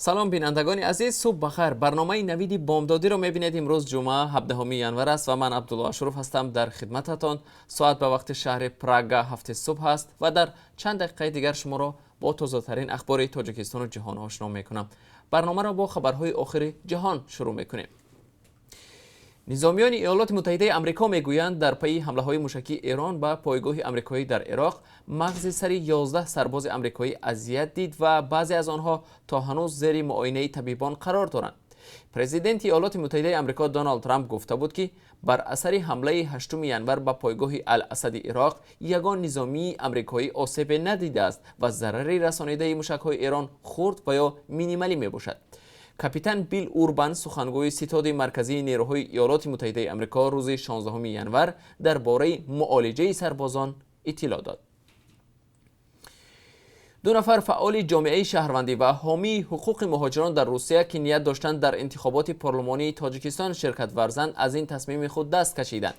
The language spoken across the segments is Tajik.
Салом, бинандагони азиз, субҳ бахайр. Барномаи «Навиди бомдодиро» мебинед. Имрӯз ҷумъа, 17 январ аст ва ман Абдулло Ашуров ҳастам дар хидмататон. Соат ба вақти шаҳри Прага 7 субҳ аст ва дар чанд дақиқаи дигар шуморо бо тозатарин ахбори Тоҷикистону ҷаҳон ошно мекунам. Барномаро бо хабарҳои охири ҷаҳон шурӯъ мекунем. Низомиёни Иёлоти Муттаҳидаи Амрико мегӯянд, дар пайи ҳамлаҳои мушакии Эрон ба пойгоҳи амрикоӣ дар Ироқ мағзи сари 11 сарбози амрикоӣ азият дид ва баъзе аз онҳо то ҳанӯз зери муоинаи табибон қарор доранд. Президенти Иёлоти Муттаҳидаи Амрико Доналд Трамп гуфта буд, ки бар асари ҳамлаи 8 январ ба пойгоҳи Ал-Асади Ироқ ягон низомии амрикоӣ осебе надидааст ва зарари расонидаи мушакҳои Эрон хурд ва ё минималӣ мебошад. Капитан Билл Урбан, сухангӯи Ситоди марказии нерӯҳои Иёлоти Муттаҳидаи Амрико, рӯзи 16 январ дар бораи муолиҷаи сарбозон иттилоъ дод. Ду нафар фаъоли ҷомеаи шаҳрвандӣ ва ҳомии ҳуқуқи муҳоҷирон дар Русия, ки ният доштанд дар интихоботи парлумонии Тоҷикистон ширкат варзанд, аз ин тасмими худ даст кашиданд.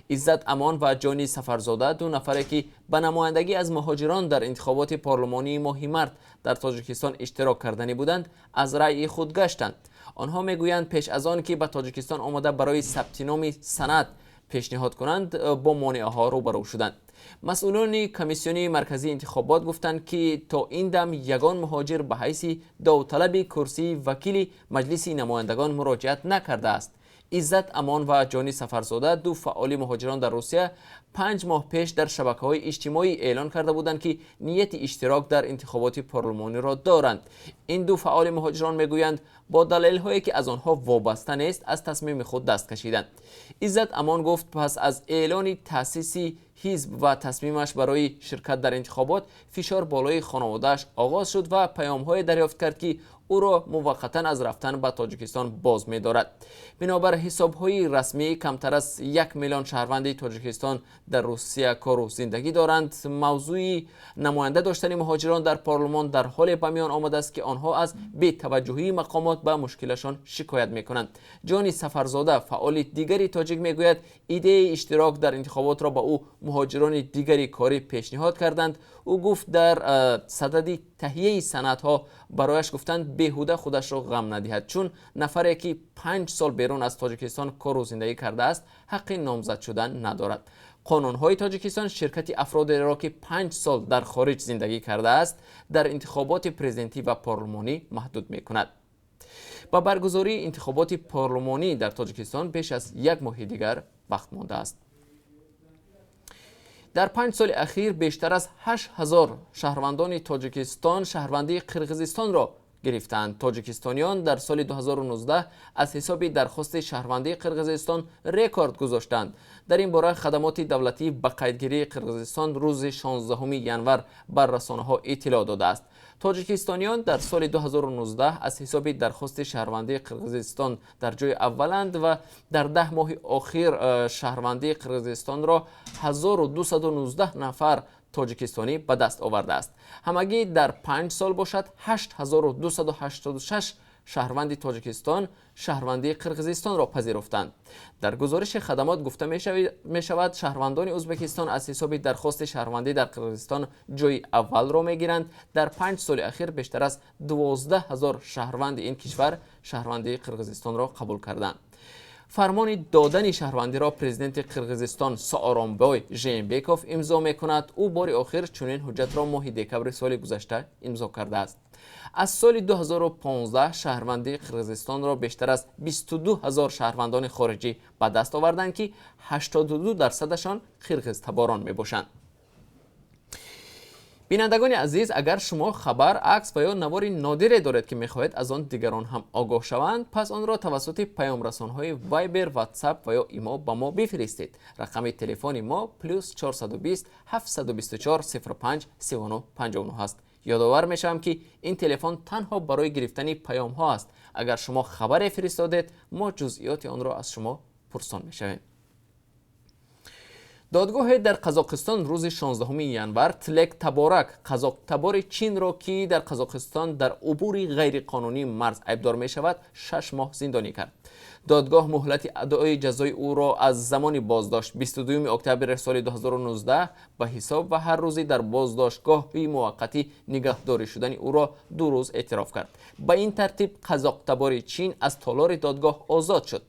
Иззат Амон ва Ҷони Сафарзода, ду нафаре, ки ба намояндагӣ аз муҳоҷирон дар интихоботи парлумонии моҳи март дар Тоҷикистон иштирок карданӣ буданд, аз раъйи худ гаштанд. Онҳо мегӯянд, пеш аз он ки ба Тоҷикистон омода барои сабти номи санад пешниҳод кунанд, бо монеаҳо рӯбарӯ шуданд. Масъулони Комиссиони марказии интихобот гуфтанд, ки то ин дам ягон муҳоҷир ба ҳайси довталаби курсии вакили Маҷлиси намояндагон муроҷиат накардааст. Иззат Амон ва Ҷони Сафарзода, ду фаъоли муҳоҷирон дар Русия, 5 моҳ пеш дар шабакаҳои иҷтимоӣ эълон карда буданд, ки нияти иштирок дар интихоботи парлумониро доранд. Ин ду фаъоли муҳоҷирон мегӯянд, бо далелҳое, ки аз онҳо вобаста нест, аз тасмими худ даст кашиданд. Иззат Амон гуфт, пас аз эълони таъсиси ҳизб ва тасмимаш барои ширкат дар интихобот фишор болои хонаводааш оғоз шуд ва паёмҳое дарёфт кард, ки ӯро муваққатан аз рафтан ба Тоҷикистон боз медорад. Бинобар ҳисобҳои расмӣ, камтар аз 1 миллион шаҳрванди Тоҷикистон дар Русия кору зиндагӣ доранд. Мавзӯи намоянда доштани муҳоҷирон дар парлумон дар ҳоле ба миён омадааст, ки онҳо аз бетаваҷҷӯҳии мақомот ба мушкилашон шикоят мекунанд. Ҷони Сафарзода, фаъоли дигари тоҷик, мегӯяд, идеяи иштирок дар интихоботро ба ӯ муҳоҷирони дигари корӣ пешниҳод карданд. Ӯ гуфт, дар садади таҳияи санадҳо барояш гуфтанд, беҳуда худашро ғам надиҳад, чун нафаре, ки 5 сол берун аз Тоҷикистон кору зиндагӣ кардааст, ҳаққи номзад шудан надорад. Қонунҳои Тоҷикистон ширкати афродеро, ки 5 сол дар хориҷ зиндагӣ кардааст, дар интихоботи президентӣ ва парлумонӣ маҳдуд мекунад. Ба баргузории интихоботи парлумонӣ дар Тоҷикистон беш аз як моҳи дигар вақт мондааст. Дар 5 соли ахир бештар аз 8000 шаҳрвандони Тоҷикистон шаҳрвандии Қирғизистонро гирифтаанд. Тоҷикистониён дар соли 2019 аз ҳисоби дархости шаҳрвандии Қирғизистон рекорд гузоштанд. Дар ин бора хадамоти давлатии ба қайдгирии Қирғизистон рӯзи 16 январ бар расонаҳо иттилоъ додааст. Тоҷикистониён дар соли 2019 аз ҳисоби дархости шаҳрвандии Қирғизистон дар ҷои авваланд ва дар 10 моҳи охир шаҳрвандии Қирғизистонро 1219 нафар тоҷикистонӣ ба даст овардааст. Ҳамагӣ дар 5 сол бошад, 8286 шаҳрванди Тоҷикистон шаҳрвандии Қирғизистонро пазируфтанд. Дар гузориши хадамот гуфта мешавад, шаҳрвандони Ӯзбекистон аз ҳисоби дархости шаҳрвандӣ дар Қирғизистон ҷои аввалро мегиранд. Дар 5 соли ахир бештар аз 12 000 шаҳрванди ин кишвар шаҳрвандии Қирғизистонро қабул карданд. Фармони додани шаҳрвандиро президенти Қирғизистон Сооронбой Жээнбеков имзо мекунад. Ӯ бори охир чунин ҳуҷҷатро моҳи декабри соли гузашта имзо кардааст. Аз соли 2015 шаҳрвандии Қирғизистонро бештар аз 22 ҳазор шаҳрвандони хориҷӣ ба даст оварданд, ки 82 дарсадашон қирғизтаборон мебошанд. Бинандагони азиз, агар шумо хабар, акс ва ё навори нодире доред, ки мехоҳед аз он дигарон ҳам огоҳ шаванд, пас онро тавассути паёмрасонҳои Viber, WhatsApp ва ё Имо ба мо бифиристед. Рақами телефони мо +420 724 05 39 59 аст. Ёдовар мешавам, ки ин телефон танҳо барои гирифтани паёмҳо аст. Агар шумо хабаре фиристодед, мо ҷузъиёти онро аз шумо пурсон мешавем. Додгоҳе дар Қазоқистон рӯзи 16 январ Тилек Таборак, қазоқтабори Чинро, ки дар Қазоқистон дар убури ғайриқонунии марз айбдор мешавад, 6 моҳ зиндонӣ кард. Додгоҳ муҳлати адои ҷазои ӯро аз замони боздошт 22 октябри соли 2019 ба ҳисоб ва ҳар рӯзи дар боздоштгоҳи муваққатӣ нигаҳдорӣ шудани ӯро 2 рӯз эътироф кард. Ба ин тартиб қазоқтабори Чин аз толори додгоҳ озод шуд.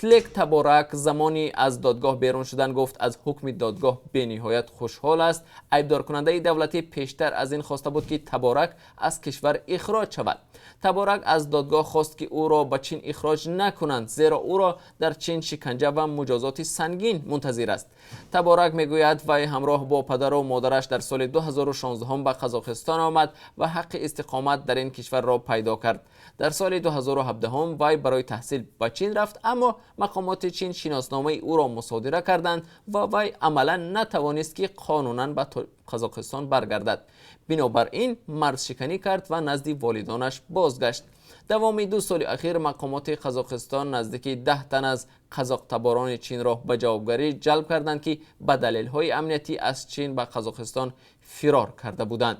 Тилек Таборак замони аз додгоҳ берун шудан гуфт, аз ҳукми додгоҳ бениҳоят хушҳол аст. Айбдоркунандаи давлатӣ пештар аз ин хоста буд, ки Таборак аз кишвар ихроҷ шавад. Таборак аз додгоҳ хост, ки ӯро ба Чин ихроҷ накунанд, зеро ӯро дар Чин шиканҷа ва муҷозоти сангин мунтазир аст. Таборак мегӯяд, вай ҳамроҳ бо падару модараш дар соли 2016 ба Қазоқистон омад ва ҳаққи истиқомат дар ин кишварро пайдо кард. Дар соли 2017 вай барои таҳсил ба Чин рафт, аммо мақомоти Чин шиносномаи ӯро мусодира карданд ва вай амалан натавонист, ки қонунан ба Қазоқистон баргардад. Бинобар ин марзшиканӣ кард ва назди волидонаш бозгашт. Давоми 2 соли ахир мақомоти Қазоқистон наздики 10 тан аз қазоқтаборони Чинро ба ҷавобгарӣ ҷалб карданд, ки ба далелҳои амниятӣ аз Чин ба Қазоқистон фирор карда буданд.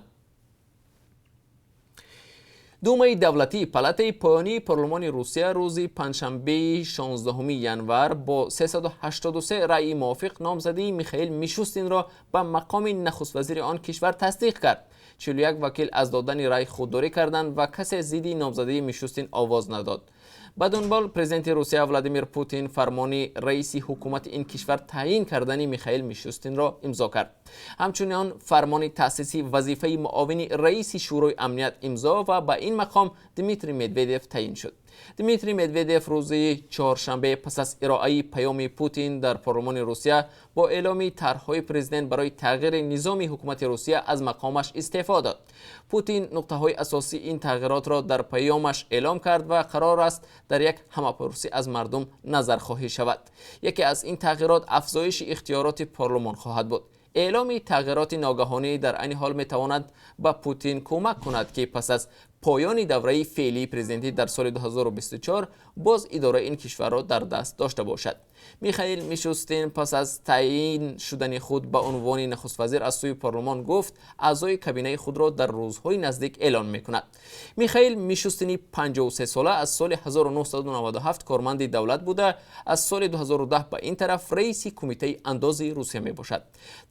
Думаи давлатӣ, палатаи поёнии парлумони Русия, рӯзи панҷшанбеи 16 январ бо 383 раъи мувофиқ номзадии Михаил Мишустинро ба мақоми нахуствазири он кишвар тасдиқ кард. 41 вакил аз додани рай худдорӣ карданд ва касе зидди номзадии Мишустин овоз надод. Ба дунбол президенти Русия Владимир Путин фармони раиси ҳукумати ин кишвар таъйин кардани Михаил Мишустинро имзо кард. Ҳамчунин фармони таъсиси вазифаи муовини раиси Шӯрои амният имзо ва ба ин мақом Дмитрий Медведев таъйин шуд. Дмитрий Медведев рӯзи чоршанбе пас аз ироаи паёми Путин дар парлумони Русия бо эъломи тарҳҳои президент барои тағйири низоми ҳукумати Русия аз мақомаш истеъфо дод. Путин нуқтаҳои асосии ин тағйиротро дар паёмаш эълом кард ва қарор аст дар як ҳамапурсӣ аз мардум назархоҳӣ шавад. Яке аз ин тағйирот афзоиши ихтиёроти парлумон хоҳад буд. Эъломи тағйироти ногаҳонӣ дар айни ҳол метавонад ба Путин кӯмак кунад, ки пас аз поёни давраи феълии президентӣ дар соли 2024 боз идораи ин кишварро дар даст дошта бошад. Михаил Мишустин пас аз таъйин шудани худ ба унвони нахуствазир аз сӯи парлумон гуфт, аъзои кабинаи худро дар рӯзҳои наздик эълон мекунад. Михаил Мишустини 53сола аз соли 1997 корманди давлат буда, аз соли 2010 ба ин тараф раиси Кумитаи андози Русия мебошад.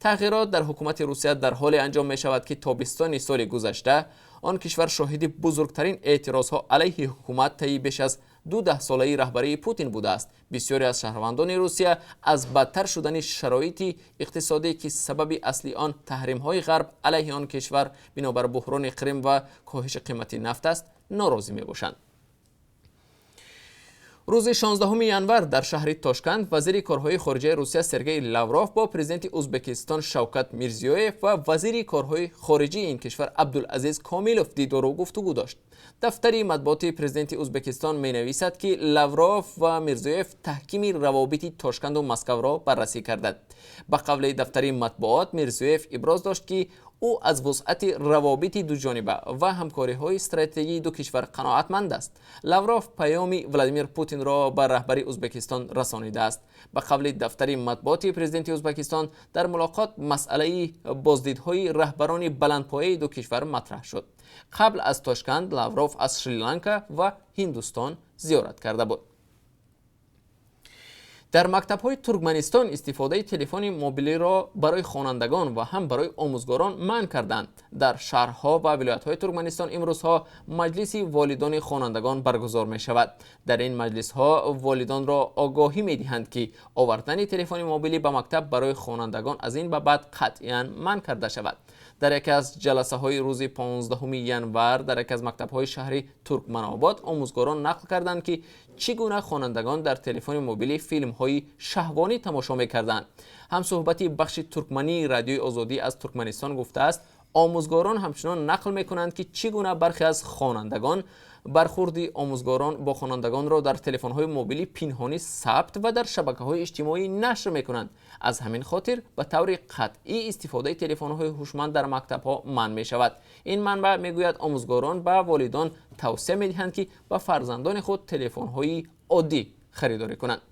Тағйирот дар ҳукумати Русия дар ҳоле анҷом мешавад, ки тобистони соли гузашта он кишвар шоҳиди бузургтарин эътирозҳо алайҳи ҳукумат таи беш аз ду даҳсолаи раҳбарии Путин будааст. Бисёре аз шаҳрвандони Русия аз бадтар шудани шароити иқтисодӣ, ки сабаби аслии он таҳримҳои Ғарб алайҳи он кишвар бинобар буҳрони Қрим ва коҳиши қимати нафт аст, норозӣ мебошанд. Рӯзи 16 январ дар шаҳри Тошканд вазири корҳои хориҷаи Русия Сергей Лавров бо президенти Ӯзбекистон Шавкат Мирзиёев ва вазири корҳои хориҷии ин кишвар Абдулазиз Комилов дидору гуфтугӯ дошт. Дафтари матбуоти президенти Ӯзбекистон менависад, ки Лавров ва Мирзиёев таҳкими равобити Тошканду Москавро баррасӣ карданд. Ба қавли дафтари матбуот, Мирзиёев иброз дошт, ки ӯ аз вусъати равобити дуҷониба ва ҳамкориҳои стратегии ду кишвар қаноатманд аст. Лавров паёми Владимир Путинро ба раҳбари Ӯзбекистон расонидааст. Ба қавли дафтари матбуоти президенти Ӯзбекистон, дар мулоқот масъалаи боздидҳои раҳбарони баландпояи ду кишвар матраҳ шуд. Қабл аз Тошканд Лавров аз Шри-Ланка ва Ҳиндустон зиёрат карда буд. Дар мактабҳои Туркманистон истифодаи телефони мобилиро барои хонандагон ва ҳам барои омӯзгорон манъ карданд. Дар шаҳрҳо ва вилоятҳои Туркманистон имрӯзҳо маҷлиси волидони хонандагон баргузор мешавад. Дар ин маҷлисҳо волидонро огоҳӣ медиҳанд, ки овардани телефони мобилӣ ба мактаб барои хонандагон аз ин ба баъд қатъиян манъ карда шавад. Дар яке аз ҷаласаҳои рӯзи 15 январ дар яке аз мактабҳои шаҳри Туркманобод омӯзгорон нақл карданд, ки чӣ гуна хонандагон дар телефони мобилӣ филмҳои шаҳвонӣ тамошо мекарданд. Ҳамсӯҳбати бахши туркмании Радиои Озодӣ аз Туркманистон гуфтааст, омӯзгорон ҳамчунон нақл мекунанд, ки чӣ гуна бархе аз хонандагон бархурди омӯзгорон бо хонандагонро дар телефонҳои мобилӣ пинҳонӣ сабт ва дар шабакаҳои иҷтимоӣ нашр мекунанд. Аз ҳамин хотир ба таври қатъӣ истифодаи телефонҳои ҳушманд дар мактабҳо манъ мешавад. Ин манбаъ мегӯяд, омӯзгорон ба волидон тавсия медиҳанд, ки ба фарзандони худ телефонҳои оддӣ харидорӣ кунанд.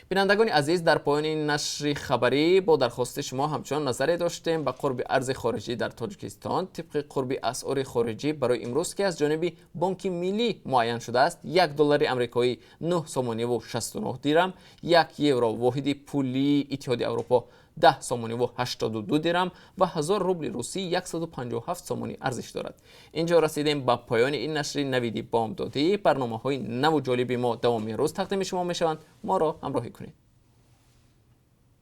Бинандагони азиз, дар поёни нашри хабарӣ бо дархости шумо ҳамчунон назаре доштем ба қурби арзи хориҷӣ дар Тоҷикистон. Тибқи қурби асъори хориҷӣ барои имрӯз, ки аз ҷониби Бонки Миллӣ муайян шудааст, 1 доллари амрикоӣ 9 сомониву 69 дирам, 1 евро, воҳиди пулии Иттиҳоди Аврупо, 10 сомониву 82 дирам ва 1000 рубли русӣ 157 сомонӣ арзиш дорад. Инҷо расидем ба поёни ин нашри Навиди Бомдодӣ. Барномаҳои наву ҷолиби мо давоми рӯз тақдими шумо мешаванд. Моро ҳамроҳӣ кунед.